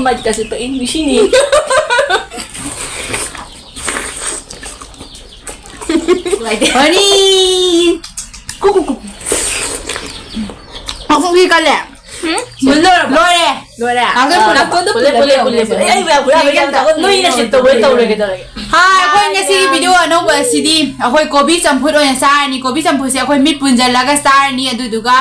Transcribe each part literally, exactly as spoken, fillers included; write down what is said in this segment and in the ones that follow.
ꯃꯥꯏ ꯀꯁꯦ ꯇꯣꯛꯏ ꯃꯤꯁꯤꯅꯤ꯫ ꯅꯨꯡꯉꯥꯏꯇꯦ꯫ ꯍꯣꯅꯤ꯫ ꯀꯨ, ꯀꯨ, ꯀꯨ꯫ ꯃꯈꯣꯡꯒꯤ ꯀꯜꯂꯦ꯫ ꯃꯨꯜꯂꯣꯏꯔꯕꯣ? ꯂꯣꯏꯔꯦ꯫ ꯂꯣꯏꯔꯦ꯫ ꯉꯥꯛꯇꯪ ꯑꯥ, ꯄꯨꯜꯂꯞ꯫ ꯄꯨꯜꯂꯦ, ꯄꯨꯜꯂꯦ, ꯄꯨꯜꯂꯦ, ꯄꯨꯜꯂꯦ꯫ ꯑꯩ ꯌꯥꯝ ꯄꯨꯔꯥ ꯌꯥꯝ ꯇꯧꯕ꯫ ꯅꯣꯏꯅ ꯁꯤꯠ ꯇꯧꯕ ꯇꯧꯔꯒꯦ ꯇꯧꯔꯒꯦ꯫ ꯍꯥꯏ, ꯑꯩꯈꯣꯏ ꯉꯁꯤꯒꯤ video ꯑꯅꯧꯕ ꯑꯁꯤꯗꯤ ꯑꯩꯈꯣꯏ ꯀꯣꯕꯤ ꯆꯝꯐꯨꯠ ꯑꯣꯏꯅ ꯆꯥꯔꯅꯤ꯫ ꯀꯣꯕꯤ ꯆꯝꯐꯨꯠꯁꯦ ꯑꯩꯈꯣꯏ ꯃꯤꯠ ꯄꯨꯟꯁꯤꯜꯂꯒ ꯆꯥꯔꯅꯤ꯫ ꯑꯗꯨꯗꯨꯒ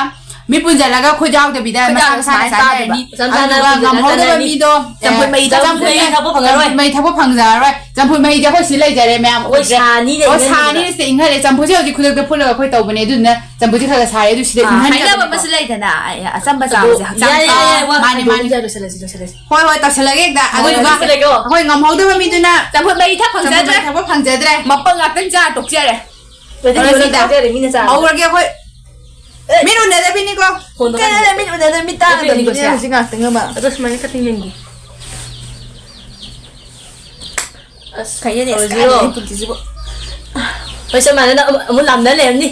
ꯃꯤꯠ ꯄꯨꯟꯁꯤꯜꯂꯒ ꯈꯨꯠ ꯌꯥꯎꯗꯕꯤꯗ ꯈꯨꯠ ꯃꯁꯥ ꯌꯥꯎꯗ ꯃꯁꯥꯅ ꯁꯨꯃꯥꯏꯅ ꯆꯥꯅꯔꯅꯤ꯫ ꯆꯥꯗꯣꯏꯕ꯫ ꯆꯞ ꯆꯥꯅ ꯑꯗꯨꯒ ꯄꯨꯟꯁꯤꯜꯂꯒ ꯉꯝꯍꯧꯗꯕ ꯆꯥꯅꯔꯅꯤ꯫ ꯃꯤꯗꯣ, ꯆꯝꯐꯨꯠ ꯃꯍꯤ ꯊꯛꯄ ꯆꯝꯐꯨꯠ ꯐꯪꯖꯔꯔꯣꯏ꯫ ꯃꯍꯤ ꯊꯛꯄ ꯐꯪꯖꯔꯔꯣꯏ꯫ ꯆꯝꯐꯨꯠ ꯃꯍꯤꯗꯤ ꯑꯩꯈꯣꯏ ꯁꯤ ꯂꯩꯖꯔꯦ ꯃꯌꯥꯝ꯫ ꯑꯩꯈꯣꯏ ꯁꯥꯅꯤ ꯑꯣ, ꯂꯩꯔꯤꯉꯩꯗꯨꯗ꯫ ꯁꯥꯅꯤ ꯁꯤꯗ ꯏꯪꯍꯜꯂꯦ꯫ ꯆꯝꯐꯨꯠꯁꯦ ꯍꯧꯖꯤꯛ ꯈꯨꯗꯛꯇ ꯐꯨꯠꯂꯒ ꯑꯩꯈꯣꯏ ꯇꯧꯕꯅꯦ꯫ ꯑꯗꯨꯗꯨꯅ ꯆꯝꯐꯨꯠꯁꯦ ꯈꯔ ꯈꯔ ꯁꯥꯔꯦ꯫ ꯑꯗꯨ ꯁꯤꯗ ꯑꯥ, ꯏꯪꯍꯟꯒꯗꯕꯅꯤꯀꯣ꯫ ꯍꯥꯏꯅꯕ ꯑꯃꯁꯨ ꯂꯩꯗꯅ, ꯑ, ꯑꯆꯝꯕ ꯑꯗꯣ ꯆꯥꯕꯁꯦ ꯍꯛꯆꯥꯡ ꯌꯥꯏ, ꯌꯥꯏ, ꯐꯕ꯫ ꯌꯥꯏ, ꯋꯥ ꯃꯥꯅꯦ, ꯃꯥꯅꯦ꯫ ꯂꯣꯏꯁꯤꯜꯂꯁꯤ, ꯂꯣꯏꯁꯤꯜꯂꯁꯤ꯫ ꯍꯣꯏ, ꯍꯣꯏ, ꯇꯧꯁꯜꯂꯒꯦ ꯍꯦꯛꯇ꯫ ꯍꯣꯏ, ꯑꯗꯨꯗꯨꯒ ꯂꯣꯏꯁꯤꯜꯂꯒꯦꯀꯣ꯫ ꯑꯩꯈꯣꯏ ꯉꯝꯍꯧꯗꯕ ꯃꯤꯗꯨꯅ ꯆꯝꯐꯨꯠ ꯃꯍꯤ ꯊꯛ ꯆꯝꯐꯨꯠ ꯐꯪꯖꯗ꯭ꯔꯦ꯫ ꯃꯍꯤ ꯊꯛꯄ ꯐꯪꯖꯗ꯭ꯔꯦ꯫ ꯃꯄꯪ ꯉꯥꯛꯇꯪ ꯆꯥꯔ ꯇꯣꯛꯆꯔꯦ꯫ ꯑꯗꯨꯗꯤ ꯂꯣꯏꯔꯦ ꯂꯣꯏꯁꯤꯜꯂꯦ꯫ ꯁꯤꯗ꯫ ꯍꯧꯔꯒꯦ ꯑꯩꯈꯣ꯫ ꯑꯦ꯫ ꯃꯤꯠ ꯎꯅꯗꯕꯤꯅꯤꯀꯣ꯫ ꯐꯣꯟꯗꯣ ꯀꯩꯅꯣꯅꯦ, ꯀꯥꯏꯗ? ꯃꯤꯠ ꯎꯅꯗꯕ, ꯃꯤꯠ ꯇꯥꯡꯒꯗꯕꯅꯤꯅꯦ ꯀꯩꯅꯣꯅꯦ ꯁꯦ? ꯍꯧꯖꯤꯛ ꯉꯥꯛꯇꯪ ꯑꯃ꯫ ꯑꯗꯣ ꯁꯨꯃꯥꯏꯅ ꯈꯛꯇꯪ ꯌꯦꯡꯒꯦ꯫ ꯑꯁ, ꯀꯩꯅꯣꯅꯦ, ꯍꯧꯖꯤꯛ ꯀꯥꯏꯗꯩ ꯄꯨꯟꯁꯤꯁꯤꯕꯨ? ꯍꯣꯏ, ꯁꯨꯃꯥꯏꯅ ꯑꯃꯨꯛ, ꯑꯃꯨꯛ ꯂꯥꯝꯅ ꯂꯩꯔꯝꯅꯤ꯫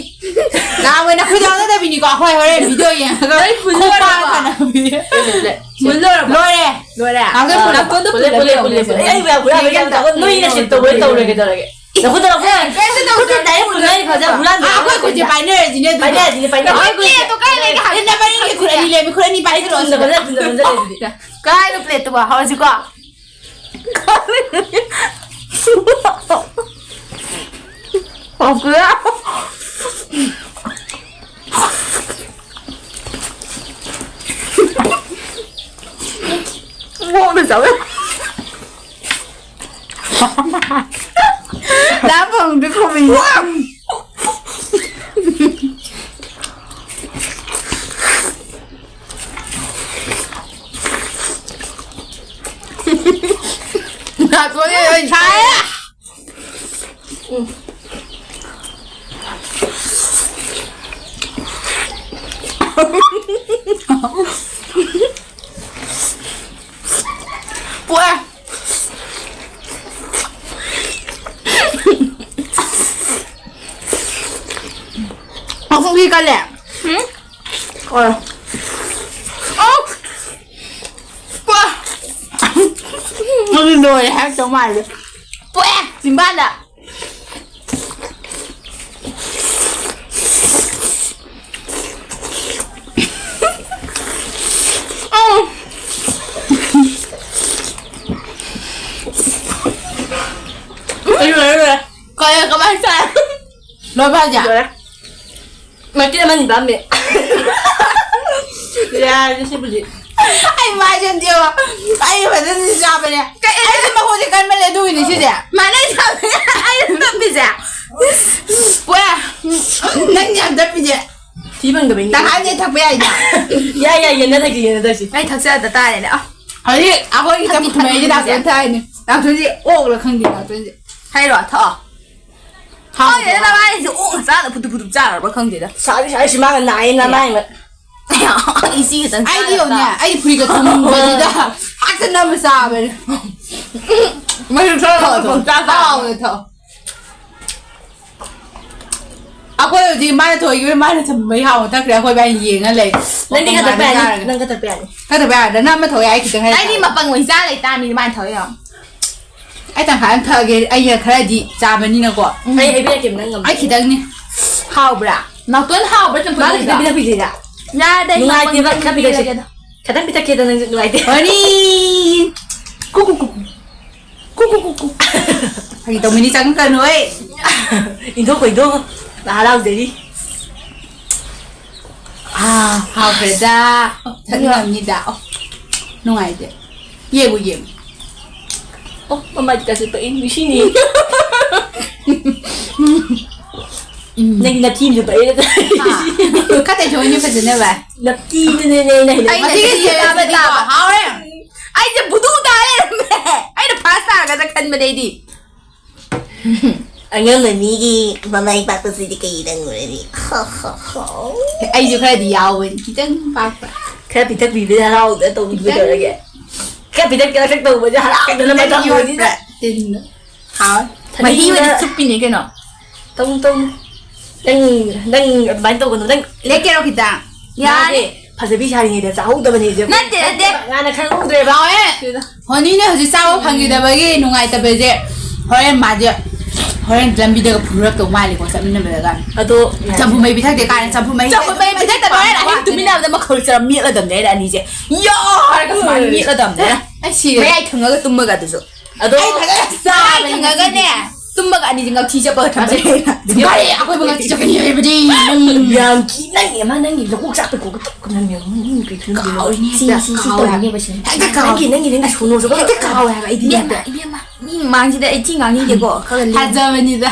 ꯂꯥꯝꯃꯣꯏ, ꯅꯈꯣꯏ ꯂꯥꯝꯅꯗꯕꯤꯅꯤꯀꯣ, ꯑꯩꯈꯣꯏ ꯍꯣꯔꯦꯟ video ꯌꯦꯡꯉꯒ ꯂꯣꯏ ꯐꯨꯜ ꯈꯣꯡꯄꯥꯛ ꯂꯣꯏꯔꯕꯣ? ꯀꯥꯟꯅꯕꯤ꯫ ꯂꯣꯏ ꯐꯨꯜ ꯂꯣꯏꯔꯕꯣ? ꯂꯣꯏꯔꯦ꯫ ꯂꯣꯏꯔꯦ꯫ ꯉꯥꯛꯇꯪ ꯑꯥ, ꯐꯨꯜꯂꯦ꯫ ꯐꯨꯜꯂꯦ, ꯐꯨꯜꯂꯦ, ꯐꯨꯜꯂꯦ꯫ ꯑꯩ ꯌꯥꯝ ꯄꯨꯔꯥ ꯌꯦꯡꯒꯦ ꯌꯥꯝ ꯑꯝꯇ꯫ ꯇꯧꯕ, ꯅꯣꯏꯅ ꯁꯤꯠ ꯇꯧꯕ ꯇꯧꯔꯒꯦ, ꯇꯧꯔꯒꯦ꯫ ꯅꯈꯨꯠꯇ ꯂꯧꯊꯣꯛ꯫ ꯀꯩꯝꯇ ꯇꯧꯗꯦ꯫ ꯈꯨꯠꯇ direct ꯄꯨꯟꯅ ꯑꯩ ꯐꯖꯅ ꯍꯨꯔꯥꯟꯕ ꯑꯥ, ꯑꯩꯈꯣꯏ ꯈꯨꯠꯁꯦ ꯌꯥꯕ꯭ꯔꯥ? ꯄꯥꯏꯅꯔꯁꯤꯅꯦ ꯑꯗꯨꯗꯤ꯫ ꯄꯥꯏꯅꯔꯁꯤꯅꯦ, ꯄꯥꯏꯅꯔꯁꯤꯅꯦ꯫ ꯑꯩꯈꯣꯏ ꯄ꯭ꯂꯦꯠꯇꯣ ꯀꯥꯏ ꯂꯩꯒꯦ ꯍꯥꯏꯕꯅꯣ? ꯑꯩ ꯅꯕꯥꯅꯤꯒꯤ ꯈꯨꯠ ꯑꯅꯤ ꯂꯩꯔꯝꯃꯤ, ꯈꯨꯠ ꯑꯅꯤ ꯑꯩ ꯄꯥꯏꯁꯤꯜꯂꯣ ꯊꯨꯝꯗ ꯑꯁꯤꯗ꯫ ꯐꯖꯅ, ꯊꯨꯝꯗ ꯐꯖꯅ ꯂꯩ ꯑꯗꯨꯗꯤ꯫ ꯀꯥꯏꯗ ꯄ꯭ꯂꯦꯠꯇꯨꯕꯣ? ꯍꯧꯖꯤꯛꯀꯣ? ꯍꯥꯎꯈ꯭ꯔꯦ꯫ ꯃꯑꯣꯡꯗ ꯆꯥꯎꯋꯦ꯫ ꯂꯥꯝ ꯐꯪꯗ꯭ꯔꯤ ꯈꯣꯃꯤ꯫ ꯅꯥꯇꯣꯟꯁꯦ ꯂꯣꯏ ꯁꯥꯏꯌꯦ꯫ ꯄꯣꯛꯑꯦ꯫ ꯃꯈꯣꯡꯁꯤ ꯀꯜꯂꯦ꯫ ꯎꯝ? ꯑꯣ꯫ ꯑꯣ! ꯄꯣꯛꯑꯦ꯫ ꯅꯪꯗꯤ ꯂꯣꯏꯔꯦ ꯍꯥꯏꯔꯛꯇꯧ ꯃꯥꯜꯂꯦ꯫ ꯄꯣꯛꯑꯦ ꯆꯤꯝꯕꯥꯟꯗ꯫ ꯎꯝ꯫ ꯂꯣꯏꯔꯦ, ꯂꯣꯏꯔꯦ꯫ ꯀꯩ, ꯀꯃꯥꯏꯅ ꯆꯥꯏ? ꯂꯣꯏꯕ ꯍꯥꯏꯁꯦ? ꯂꯣꯏꯔꯦ꯫ ꯃꯇꯦꯛ ꯑꯃꯅꯤ ꯄꯥꯝꯃꯦ꯫ ꯌꯥꯔꯦ, ꯁꯤꯕꯨꯗꯤ꯫ ꯑꯩ ꯃꯥꯏꯁꯦ ꯑꯝꯇ ꯌꯦꯡꯉꯣ꯫ ꯑꯩ ꯐꯖꯅ ꯆꯥꯕꯅꯦ꯫ ꯀꯩ? ꯑꯩꯁꯦ ꯃꯈꯣꯡꯁꯦ ꯀꯟꯃꯜꯂꯦ, ꯑꯗꯨꯒꯤꯅꯦ ꯁꯤꯁꯦ꯫ ꯃꯥꯅ ꯆꯥꯕꯅꯦ꯫ ꯑꯩꯅ ꯇꯞꯄꯤꯁꯦ꯫ ꯄꯨꯔꯥ꯫ ꯅꯪ ꯌꯥꯝ ꯇꯞꯄꯤꯁꯦ꯫ ꯊꯤ ꯐꯪꯗꯕꯩꯅꯤ꯫ ꯇꯪꯈꯥꯏꯅꯦ ꯊꯛꯄ ꯌꯥꯏꯅ꯫ ꯌꯥꯏ, ꯌꯥꯏ, ꯌꯦꯟꯅ ꯊꯛꯁꯤ, ꯌꯦꯟꯅ ꯊꯛꯁꯤ꯫ ꯑꯩ ꯊꯛꯆꯗ ꯇꯥꯔꯦꯅꯦ꯫ ꯑ꯫ ꯍꯧꯖꯤꯛ ꯑꯩꯈꯣꯏꯒꯤ ꯊꯛꯇꯤ ꯆꯝꯐꯨꯠ ꯃꯍꯤꯁꯦ ꯊꯛꯅꯤꯡꯉꯤꯁꯦ꯫ ꯗꯥꯛꯇꯔꯅ ꯊꯛꯑꯅꯤ꯫ ꯗꯥꯛꯇꯔꯁꯦ ꯑꯣꯛꯂ ꯈꯪꯗꯦ, ꯗꯥꯛꯇꯔꯁꯦ꯫ ꯍꯩꯔꯣ, ꯊꯛꯑꯣ꯫ ꯈꯪꯗꯦꯗ, ꯅꯕꯥꯅꯤꯁꯦ ꯑꯣꯛꯅ ꯆꯥꯅ ꯐꯨꯗꯨ ꯐꯨꯗꯨ ꯆꯥꯔꯕ꯭ꯔꯥ ꯈꯪꯗꯦꯗ꯫ ꯁꯥꯕꯤ ꯁꯥꯕꯤ ꯁꯤ ꯃꯥꯅ ꯅꯥꯏꯌꯦ ꯅꯃꯥꯏꯃꯠ꯫ ꯑꯩ ꯁꯤ ꯈꯛꯇꯪ ꯑꯩꯗꯤ ꯆꯥꯔꯒ ꯌꯦꯡꯉꯨꯅꯦ, ꯑꯩ ꯐꯨꯔꯤꯠꯀ ꯊꯨꯡꯕꯁꯤꯗ ꯍꯥꯛꯇ ꯅꯝꯃ ꯆꯥꯕꯅꯦ꯫ ꯃꯁꯤ ꯊꯛꯑꯣ, ꯊꯛꯑꯣ, ꯊꯛꯑꯣ꯫ ꯊꯛꯑꯣ, ꯊꯛꯑꯣ꯫ ꯑꯩꯈꯣꯏ ꯍꯧꯖꯤꯛ ꯃꯥꯅ ꯊꯣꯏꯈꯤꯕ, ꯃꯥꯅ ꯊꯝꯕꯩ ꯍꯥꯎꯅ ꯊꯛꯈ꯭ꯔꯦ꯫ ꯑꯩꯈꯣꯏ ꯕꯥꯏ ꯌꯦꯡꯉ ꯂꯩ꯫ ꯅꯪꯗꯤ ꯈꯔ ꯊꯛꯄ ꯌꯥꯅꯤ, ꯆꯥꯔꯒ꯫ ꯅꯪ ꯈꯔ ꯊꯛꯄ ꯌꯥꯅꯤ꯫ ꯈꯔ ꯊꯛꯄ ꯌꯥꯔꯗ꯭ꯔꯥ? ꯅꯪ ꯑꯃ ꯊꯧ ꯌꯥꯏ, ꯑꯩ ꯈꯤꯇꯪ ꯍꯥꯏꯔꯛꯀꯦ꯫ ꯅꯪꯗꯤ ꯃꯄꯪ ꯑꯣꯏꯅ ꯆꯥ ꯂꯩꯇꯥꯃꯤ, ꯃꯥꯅ ꯊꯧ ꯌꯥꯝ꯫ ꯑꯩ ꯇꯪꯈꯥꯏ ꯑꯃ ꯊꯛꯑꯒꯦ, ꯑꯩꯅ ꯈꯔꯗꯤ ꯆꯥꯕꯅꯤꯅꯀꯣ꯫ ꯎꯝ꯫ ꯑꯩ ꯍꯩꯕꯤꯔꯛꯀꯦ, ꯅꯪ ꯉꯝꯗ꯭ꯔꯗꯤ꯫ ꯑꯩ ꯈꯤꯇꯪꯅꯤ꯫ ꯍꯥꯎꯕ꯭ꯔꯥ? ꯅꯥꯎꯇꯣꯟ ꯍꯥꯎꯕ꯭ꯔꯥ ꯆꯝꯐꯨꯠ ꯃꯥꯅ ꯍꯥꯎꯕ꯭ꯔꯥ? ꯈꯤꯇꯪ ꯄꯤꯊꯛꯄꯤꯁꯤꯔꯥ? ꯌꯥꯗꯦ, ꯅꯨꯡꯉꯥꯏꯇꯦꯕ, ꯃꯄꯪ ꯈꯔ ꯄꯤꯊꯛꯁꯤ꯫ ꯄꯤꯔꯒꯦꯗ꯫ ꯈꯤꯇꯪ ꯄꯤꯊꯛꯀꯦꯗ, ꯅꯪꯁꯨ ꯅꯨꯡꯉꯥꯏꯇꯦ꯫ ꯋꯥꯔꯤ꯫ ꯀꯨ, ꯀꯨ, ꯀꯨ, ꯀꯨ꯫ ꯀꯨ, ꯀꯨ, ꯀꯨ, ꯀꯨ꯫ ꯐꯥꯒꯤ ꯇꯧꯕꯅꯤ, ꯆꯪꯉꯛꯀꯅꯨ, ꯑꯩ꯫ ꯏꯟꯊꯣꯛꯈꯣ, ꯏꯟꯊꯣꯛꯈꯣ꯫ ꯅꯍꯥ ꯂꯥꯎꯖꯔꯤ꯫ ꯑꯥ, ꯍꯥꯎꯈ꯭ꯔꯦꯗ꯫ ꯊꯛꯅꯤꯡꯉꯝꯅꯤꯗ꯫ ꯑꯣ, ꯅꯨꯡꯉꯥꯏꯇꯦ꯫ ꯌꯦꯡꯉꯨ, ꯌꯦꯡꯉꯨ꯫ ꯑꯣ, ꯃꯃꯥꯏꯗꯤ ꯀꯥꯁꯦ ꯄꯛꯏ, ꯅꯨꯡꯁꯤꯅꯤ꯫ ꯎꯝ꯫ ꯅꯪꯒꯤ ꯅꯊꯤꯁꯨ ꯄꯛꯏ꯫ ꯍꯥ? ꯈꯔ ꯇꯩꯊꯣꯛꯑꯣꯅꯦ ꯐꯖꯅꯕ꯫ ꯅꯊꯤꯗꯨꯅꯦ ꯑꯩꯅ ꯍꯩꯅꯗꯦ꯫ ꯑꯩꯅ ꯃꯁꯤꯒꯤ ꯁꯤ ꯆꯥꯕ ꯆꯥꯕꯗꯤꯀꯣ ꯇꯥꯕ꯫ ꯍꯥꯎꯔꯦ꯫ ꯑꯩꯁꯦ ꯕꯨꯗꯨ ꯇꯥ ꯂꯩꯔꯝꯃꯦ꯫ ꯑꯩꯅ ꯐꯥꯔꯁ ꯇꯥꯔꯒꯗ꯭ꯔꯥ ꯈꯟꯕꯅꯦ ꯑꯩꯗꯤ꯫ ꯑꯉꯝꯕ ꯃꯤꯒꯤ ꯃꯃꯥꯏ ꯄꯥꯛꯄꯁꯤꯗꯤ ꯀꯩ ꯅꯪꯉꯨꯔꯅꯤ? ꯑꯩꯁꯨ ꯈꯔꯗꯤ ꯌꯥꯎꯕꯅꯤ, ꯈꯤꯇꯪ ꯄꯥꯛꯄ꯫ ꯈꯔ ꯄꯤꯊꯛꯄꯤꯕꯗ ꯍꯔꯥꯎꯗ ꯇꯧꯕꯤꯕ ꯈꯤꯇꯪ꯫ ꯇꯧꯔꯒꯦ꯫ ꯈꯔ ꯄꯤꯊꯛ ꯈꯤꯇꯛ ꯇꯧꯕꯁꯦ ꯍꯔꯥꯎꯗꯅ ꯈꯤꯇꯪ ꯃꯇꯝ ꯌꯣꯠꯄ꯭ꯔꯥ? ꯑꯣꯏꯁꯤꯗ꯫ ꯇꯤꯟꯗꯣ꯫ ꯍꯥꯎꯋꯦ꯫ ꯃꯍꯤ ꯑꯣꯏꯅ ꯊꯛꯅꯤꯡꯕꯅ꯫ ꯆꯨꯞꯄꯤꯅꯦ ꯀꯩꯅꯣ꯫ ꯇꯧꯅꯨ, ꯇꯧꯅꯨ꯫ ꯅꯪ, ꯅꯪ ꯑꯗꯨꯃꯥꯏꯅ ꯇꯧꯒꯅꯨ꯫ ꯅꯪ ꯂꯦꯛꯀꯦꯔꯣ ꯈꯤꯇꯪ? ꯌꯥꯔꯦ꯫ ꯌꯥꯔꯦ꯫ ꯐꯖꯕꯤ ꯁꯥꯔꯤꯉꯩꯗ ꯆꯥꯍꯧꯗꯕꯅꯦꯁꯦ꯫ ꯅꯠꯇꯦ, ꯅꯠꯇꯦ꯫ ꯉꯥꯅ ꯈꯪꯍꯧꯗ꯭ꯔꯦꯕ꯫ ꯍꯣꯅꯤꯅ ꯍꯧꯖꯤꯛ ꯆꯥꯕ ꯐꯪꯈꯤꯗꯕꯒꯤ ꯅꯨꯡꯉꯥꯏꯇꯕꯁꯦ ꯍꯣꯔꯦꯟ ꯃꯥꯁꯦ ꯍꯣꯔꯦꯟ ꯂꯝꯕꯤꯗꯒ ꯐꯨꯔꯛꯇꯧ ꯃꯥꯜꯂꯦꯀꯣ ꯆꯠꯃꯤꯟꯅꯕꯗꯒ꯫ ꯑꯗꯣ ꯆꯝꯐꯨ ꯃꯩ ꯄꯤꯊꯛꯇꯦ ꯀꯥꯏꯅ ꯆꯝꯐꯨ ꯃꯩ ꯆꯝꯐꯨ ꯃꯩ ꯄꯤꯊꯛꯇꯕ ꯍꯥꯏꯔ ꯑꯍꯤꯡ ꯇꯨꯃꯤꯟꯅꯕꯗ ꯃꯈꯧꯔꯤ ꯆꯔꯝ ꯃꯦꯠꯂꯗꯝꯅꯦ ꯑꯩꯅ ꯑꯅꯤꯁꯦ꯫ ꯌꯥ ꯍꯥꯏꯔꯒ ꯁꯨꯃꯥꯏꯅ ꯃꯦꯠꯂꯗꯝꯅꯦ꯫ ꯑꯩ ꯁꯤꯔꯦ꯫ ꯃꯌꯥꯏ ꯊꯪꯉꯒ ꯇꯨꯝꯃꯒ ꯑꯗꯨꯁꯨ꯫ ꯑꯗꯣ ꯑꯩ ꯐꯖꯅ ꯆꯥꯕꯅꯤ ꯊꯪꯉꯒꯅꯦ꯫ ꯇꯨꯝꯃꯒ ꯑꯅꯤꯁꯦ ꯉꯛꯊꯤ ꯆꯠꯄꯒ ꯊꯝꯕꯅꯦ꯫ ꯒꯥꯔꯤ ꯑꯩꯈꯣꯏꯕꯨ ꯉꯛꯊꯤ ꯆꯠꯀꯅꯤ ꯍꯥꯏꯕꯗꯤ꯫ ꯌꯥꯝ ꯀꯤ ꯅꯪꯒꯤ ꯑꯃ ꯅꯪꯒꯤ ꯂꯧꯀꯣꯛ ꯆꯥꯛꯄꯩ ꯀꯣꯛ ꯀꯇꯧ ꯀꯅꯝ ꯌꯥꯝ ꯅꯪ ꯀꯩ ꯈꯪꯗꯦ꯫ ꯀꯥꯎꯔꯤꯅꯦ ꯁꯤ ꯍꯦꯛꯇ ꯁꯤ ꯁꯤ ꯀꯥꯎꯔꯦ ꯇꯧꯔꯤꯅꯦ ꯍꯥꯏꯕ꯫ ꯃꯁꯤ꯫ ꯍꯦꯛꯇ ꯀꯥꯎꯔꯦ꯫ ꯅꯪꯒꯤ ꯅꯪꯒꯤ ꯅꯪꯒꯤ ꯁꯣꯅꯣꯁꯨ ꯍꯦꯛꯇ ꯀꯥꯎꯔꯦ ꯍꯥꯏꯕ ꯑꯩꯗꯤ꯫ ꯏꯕꯦꯝꯃ ꯏꯕꯦꯝꯃ ꯃꯤ ꯃꯥꯡꯁꯤꯗ ꯑꯩ ꯊꯤ ꯉꯥꯡꯅꯤꯡꯗꯦꯀꯣ ꯈꯔ ꯂꯦꯝ- ꯊꯥꯖꯕꯅꯤꯗ꯫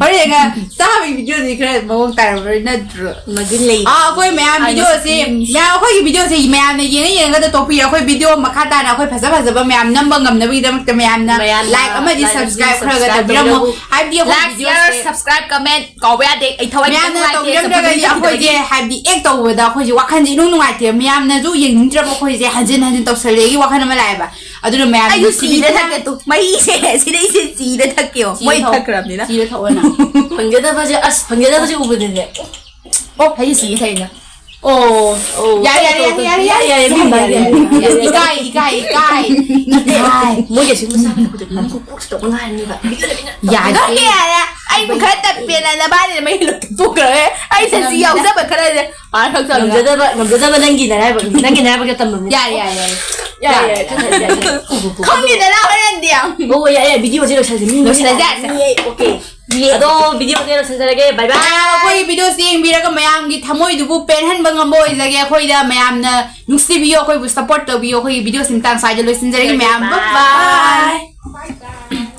ꯍꯣꯔꯦꯟ ꯆꯥꯕꯒꯤ ꯚꯤꯗꯤꯑꯣꯗꯤ ꯈꯔ ꯃꯑꯣꯡ ꯇꯥꯔꯝꯃꯔꯣꯏ ꯅꯠꯇ꯭ꯔꯣ? ꯃꯒꯨꯟ ꯂꯩ꯫ ꯑꯥ, ꯑꯩꯈꯣꯏ ꯃꯌꯥꯝ ꯑꯩ ꯚꯤꯗꯤꯑꯣꯁꯤ ꯃꯁꯛ ꯌꯦꯡꯅꯤꯡꯉꯤ꯫ ꯃꯌꯥꯝ ꯑꯩꯈꯣꯏꯒꯤ ꯚꯤꯗꯤꯑꯣꯁꯤ ꯃꯌꯥꯝꯅ ꯌꯦꯡꯉ ꯌꯦꯡꯉꯒ ꯇꯣꯛꯄꯤꯔꯦ꯫ ꯑꯩꯈꯣꯏ ꯚꯤꯗꯤꯑꯣ ꯃꯈꯥ ꯇꯥꯅ ꯑꯩꯈꯣꯏ ꯐꯖ ꯐꯖꯕ ꯃꯌꯥꯝ ꯅꯝꯕ ꯉꯝꯅꯕꯒꯤꯗꯃꯛꯇ ꯃꯌꯥꯝꯅ ꯃꯌꯥꯝꯅ ꯂꯥꯏꯛ ꯑꯃꯗꯤ ꯂꯥꯏꯛ ꯑꯃꯗꯤ ꯁꯕꯁꯀ꯭ꯔꯥꯏꯕ ꯈꯔꯒ ꯁꯕꯁꯀ꯭ꯔꯥꯏꯕ ꯇꯧꯕꯤꯔꯝꯃꯨ꯫ ꯇꯧꯕꯤꯔꯝꯃꯨ꯫ ꯍꯥꯏꯕꯗꯤ ꯑꯩꯈꯣꯏ ꯂꯥꯏꯛ, ꯁꯤꯌꯥꯔ, ꯚꯤꯗꯤꯑꯣꯁꯦ ꯁꯕꯁꯀ꯭ꯔꯥꯏꯕ, ꯀꯃꯦꯟ ꯀꯥꯎꯕ ꯌꯥꯗꯦ꯫ ꯑꯩ ꯊꯋꯥꯏ ꯈꯤꯇꯪ ꯃꯌꯥꯝꯅ ꯅꯨꯡꯉꯥꯏꯇꯦ, ꯇꯧꯕꯤꯔꯝꯗ꯭ꯔꯒꯗꯤ ꯆꯠꯄꯗꯤ ꯑꯩꯈꯣꯏꯁꯦ ꯍꯥꯏꯕꯗꯤ ꯑꯦꯛ ꯇꯧꯕꯗ ꯑꯩꯈꯣꯏꯁꯦ ꯋꯥꯈꯜꯁꯦ ꯏꯅꯨꯡ ꯅꯨꯡꯉꯥꯏꯇꯦꯕ꯫ ꯃꯌꯥꯝꯅꯁꯨ ꯌꯦꯡꯅꯤꯡꯗ꯭ꯔꯕ ꯑꯩꯈꯣꯏꯁꯦ ꯍꯟꯖꯤꯟ ꯍꯟꯖꯤꯟ ꯇꯧꯁꯜꯂꯦꯒꯤ ꯋꯥꯈꯜ ꯑꯃ ꯂꯥꯛꯑꯦꯕ꯫ ꯑꯗꯨꯅ ꯃꯌꯥꯝꯅ ꯑꯩꯁꯨ ꯅꯨꯡꯁꯤꯕꯤ ꯆꯤꯗ ꯈꯔ ꯊꯛꯀꯦ ꯇꯨ꯫ ꯃꯍꯤꯁꯦ ꯁꯤꯗꯩꯁꯦ ꯆꯤꯗ ꯊꯛꯀꯦꯌꯣ꯫ ꯃꯣꯏ ꯊꯛꯑꯣ꯫ ꯊꯛꯈ꯭ꯔꯕꯅꯤꯅ꯫ ꯆꯤꯗ ꯊꯛꯑꯣꯅ꯫ ꯐꯪꯖꯗꯕꯁꯦ ꯑꯁ ꯐꯪꯖꯗꯕꯁꯦ ꯎꯕꯗꯅꯦ꯫ ꯑꯣ, ꯍꯩ ꯁꯤꯒꯤ ꯊꯛꯏꯅ꯫ ꯑꯣ, ꯑꯣ, ꯌꯥꯔꯦ, ꯌꯥꯔꯦ, ꯌꯥꯔꯦ, ꯌꯥꯔꯦ, ꯌꯥꯔꯦ, ꯌꯥꯔꯦ, ꯌꯥꯔꯦ, ꯌꯥꯔꯦ, ꯌꯥꯔꯦ, ꯌꯥꯔꯦ, ꯌꯥꯔꯦ, ꯌꯥꯔꯦ, ꯌꯥꯔꯦ, ꯏꯀꯥꯏ, ꯏꯀꯥꯏ, ꯏꯀꯥꯏ, ꯏꯀꯥꯏ꯫ ꯃꯣꯏꯒꯤ ꯑꯁꯤꯒꯨꯝꯕ ꯆꯥꯕ ꯊꯛꯄꯗ ꯃꯤ ꯀꯣꯛ ꯀꯣꯛꯁꯤ ꯇꯧꯕ ꯉꯥꯏꯔꯅꯦꯕ꯫ ꯌꯥꯔꯦ, ꯌꯥꯔꯦ, ꯑꯩꯕꯨ ꯈꯔ ꯇꯞꯄꯦꯅ ꯅꯕꯥꯅꯤꯅ ꯃꯍꯤ ꯂꯣꯏ ꯇꯣꯛꯈ꯭ꯔꯦ꯫ ꯑꯩ ꯁꯤ ꯌꯥꯎꯖꯕ ꯈꯔꯁꯦ꯫ ꯑꯥ, ꯊꯛꯆꯜꯂꯨ꯫ ꯉꯝꯖꯗꯕ ꯉꯝꯖꯗꯕ ꯅꯪꯒꯤ ꯅꯔꯥꯏꯕꯛ ꯅꯪꯒꯤ ꯅꯔꯥꯏꯕꯛꯇ ꯇꯝꯕꯅꯤ꯫ ꯌꯥꯔꯦ, ꯌꯥꯔꯦ, ꯌꯥꯔꯦ꯫ ꯌꯥꯔꯦ, ꯌꯥꯔꯦ, ꯈꯪꯗ꯭ꯔꯦ, ꯈꯪꯗ꯭ꯔꯦ꯫ ꯎꯕꯨ, ꯎꯕꯨ꯫ ꯈꯪꯗꯦꯗꯅ ꯍꯣꯔꯦꯟꯗꯤ꯫ ꯑꯣ, ꯌꯥꯔꯦ, ꯌꯥꯔꯦ, ꯚꯤꯗꯤꯑꯣꯁꯦ ꯂꯣꯏꯁꯜꯂꯁꯦ꯫ ꯃꯤ ꯂꯣꯏꯁꯜꯂꯁꯦ, ꯌꯥꯔꯦꯁꯦ꯫ ꯃꯤ, ꯑꯣꯀꯦ꯫ ꯌꯦ꯫ ꯑꯗꯣ ꯚꯤꯗꯤꯑꯣꯁꯦ ꯂꯣꯏꯁꯤꯟꯖꯔꯒꯦ꯫ ꯕꯥꯏ ꯕꯥꯏ꯫ ꯑꯩꯈꯣꯏꯒꯤ ꯚꯤꯗꯤꯑꯣꯁꯤ ꯌꯦꯡꯕꯤꯔꯒ ꯃꯌꯥꯝꯒꯤ ꯊꯃꯣꯏꯗꯨꯕꯨ ꯄꯦꯟꯍꯟꯕ ꯉꯝꯕ ꯑꯣꯏꯖꯒꯦ꯫ ꯑꯩꯈꯣꯏꯗ ꯃꯌꯥꯝꯅ ꯅꯨꯡꯁꯤꯕꯤꯌꯨ, ꯑꯩꯈꯣꯏꯕꯨ ꯁꯞꯄꯣꯔꯠ ꯇꯧꯕꯤꯌꯨ꯫ ꯑꯩꯈꯣꯏꯒꯤ ꯚꯤꯗꯤꯑꯣꯁꯤ ꯃꯇꯥꯡ ꯁ꯭ꯋꯥꯏꯗ ꯂꯣꯏꯁꯤꯟꯖꯔꯒꯦ ꯃꯌꯥꯝ꯫ ꯕꯥꯏ ꯕꯥꯏ꯫